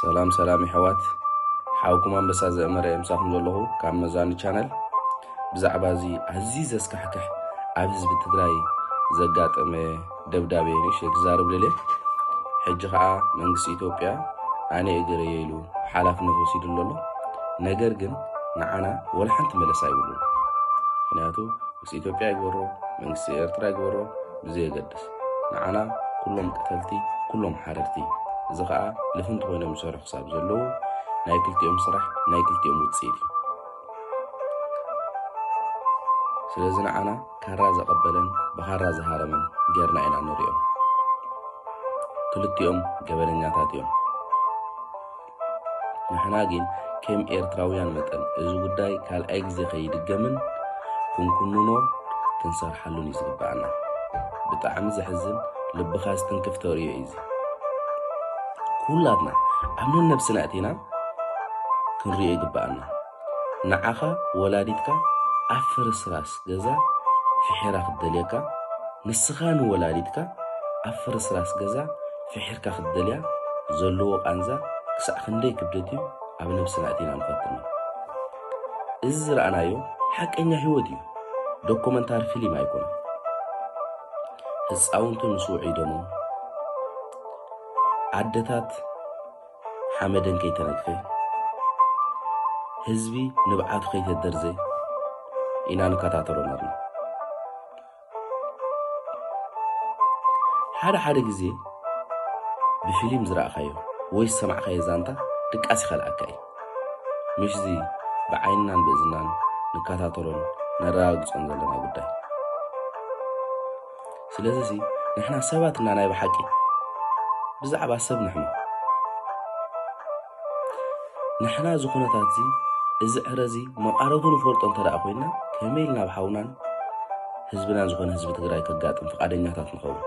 ሰላም ሰላም የሕዋት፣ ሓውኩም ኣንበሳ ዘእመረ ምሳኹም ዘለኹ ካብ መዛኒ ቻነል። ብዛዕባ እዚ ኣዝዩ ዘስካሕክሕ ኣብ ህዝቢ ትግራይ ዘጋጠመ ደብዳቤ ንእሽተይ ክዛረብ ደልየ። ሕጂ ኸዓ መንግስቲ ኢትዮጵያ ኣነ እገረየ ኢሉ ሓላፍነት ወሲዱ ኣሎ። ነገር ግን ንዓና ወላ ሓንቲ መለሳ ይብሉን። ምክንያቱ መንግስቲ ኢትዮጵያ ይግበሮ፣ መንግስቲ ኤርትራ ይግበሮ፣ ብዘየገድስ ንዓና ኩሎም ቀተልቲ፣ ኩሎም ሓረድቲ። እዚ ኸዓ ልፍንቲ ኮይኖም ዝሰርሑ ክሳብ ዘለዉ ናይ ክልቲኦም ስራሕ ናይ ክልቲኦም ውፅኢት እዩ። ስለዚ ንዓና ካራ ዘቐበለን ብኻራ ዝሃረመን ጌርና ኢና ንሪኦም። ክልቲኦም ገበነኛታት እዮም። ንሕና ግን ከም ኤርትራውያን መጠን እዚ ጉዳይ ካልኣይ ግዜ ከይድገምን ክንኩንኖ ክንሰርሓሉን እዩ ዝግባኣና። ብጣዕሚ ዘሕዝን ልብኻ ዝትንክፍ ተርእዮ እዩ እዚ። ኩላትና ኣብ ነነብስና እቲና ክንሪኦ ይግባኣና። ንዓኻ ወላዲትካ ኣብ ፍርስራስ ገዛ ፍሒራ ክትደልየካ፣ ንስኻ ንወላዲትካ ኣብ ፍርስራስ ገዛ ፍሒርካ ክትደልያ ዘለዎ ቃንዛ ክሳዕ ክንደይ ክብደት እዩ ኣብ ነብስና እቲና ንፈትኖ። እዚ ዝረኣናዮ ሓቀኛ ህይወት እዩ። ዶኩመንታሪ ፊልም ኣይኮነን። ህፃውንቲ ምስ ውዑይ ደሞም፣ ኣደታት ሓመደን ከይተነግፈ፣ ህዝቢ ንብዓቱ ከይተደርዘ ኢና ንከታተሎ ነርና። ሓደ ሓደ ግዜ ብፊልም ዝረኣኻዮ ወይ ዝሰማዕካዮ ዛንታ ድቃስ ይኸልኣካ እዩ። ምሽ እዚ ብዓይንናን ብእዝናን ንከታተሎን ነረጋግጾን ዘለና ጉዳይ። ስለዚ ንሕና ሰባት እና ናይ ብሓቂ ብዛዕባ ሰብ ንሕመም። ንሕና እዚ ኩነታት እዚ፣ እዚ ዕረ እዚ መቓረቱ ንፈልጦ እንተ ደኣ ኮይና፣ ከመይ ኢልና ኣብ ሓውናን ህዝብናን ዝኾነ ህዝቢ ትግራይ ከጋጥም ፍቓደኛታት ንኸውን?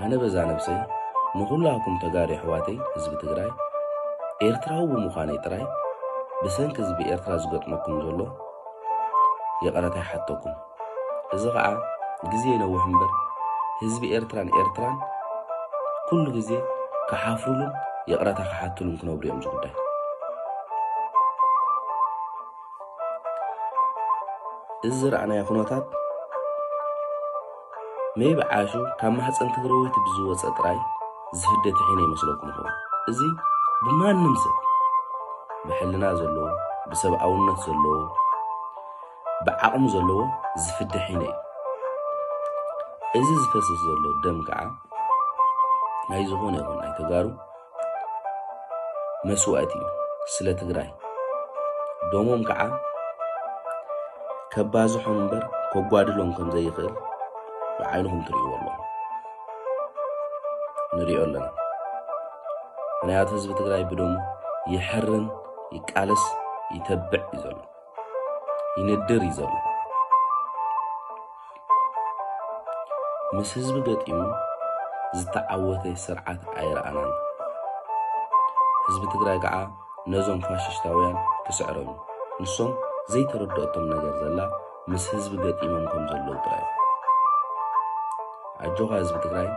ኣነ በዛ ነብሰይ ንኹላኩም ተጋሩ ኣሕዋተይ ህዝቢ ትግራይ፣ ኤርትራዊ ብምዃነይ ጥራይ ብሰንኪ እዚ ብኤርትራ ዝገጥመኩም ዘሎ ይቕረታ ይሓተኩም። እዚ ኸዓ ግዜ ይነውሕ እምበር ህዝቢ ኤርትራን ኤርትራን ኩሉ ግዜ ክሓፍሩሉን ይቕረታ ክሓትሉን ክነብሩ እዮም እዚ ጉዳይ። እዚ ዝረኣናዮ ኩነታት መይቢ ዓሹ ካብ ማህፀን ትግራወይቲ ብዝወፀ ጥራይ ዝፍደ ትሒነ ይመስለኩም ይኸውን። እዚ ብማንም ሰብ ብሕልና ዘለዎ፣ ብሰብኣውነት ዘለዎ፣ ብዓቕሚ ዘለዎ ዝፍደ ሒነ እዩ። እዚ ዝፈስስ ዘሎ ደም ከዓ ናይ ዝኾነ ይኹን ናይ ተጋሩ መስዋእቲ እዩ ስለ ትግራይ። ደሞም ከዓ ከባዝሖም እምበር ከጓድሎም ከም ዘይኽእል ብዓይንኹም ትርእይዎ ኣለኹም። ንሪኦ ኣለና። ምኽንያቱ ህዝቢ ትግራይ ብደሙ ይሕርን ይቃለስ ይተብዕ እዩ ዘሎ። ይንድር እዩ ዘሎ። ምስ ህዝቢ ገጢሙ ዝተዓወተ ስርዓት ኣይረኣናን። ህዝቢ ትግራይ ከዓ ነዞም ፋሽስታውያን ክስዕሮም እዩ። ንሶም ዘይተረድኦቶም ነገር ዘላ ምስ ህዝቢ ገጢሞም ከም ዘለዉ ጥራይ እዩ። ኣጆኻ ህዝቢ ትግራይ፣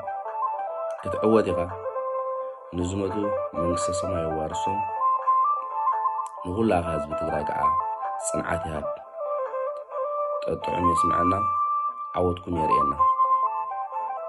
ክትዕወት ኢኻ። ንዝመቱ መንግስተ ሰማይ የዋርሶም። ንኹላኻ ህዝቢ ትግራይ ከዓ ፅንዓት ይሃብ። ጠጥዑም የስምዐና፣ ዓወትኩም የርእየና።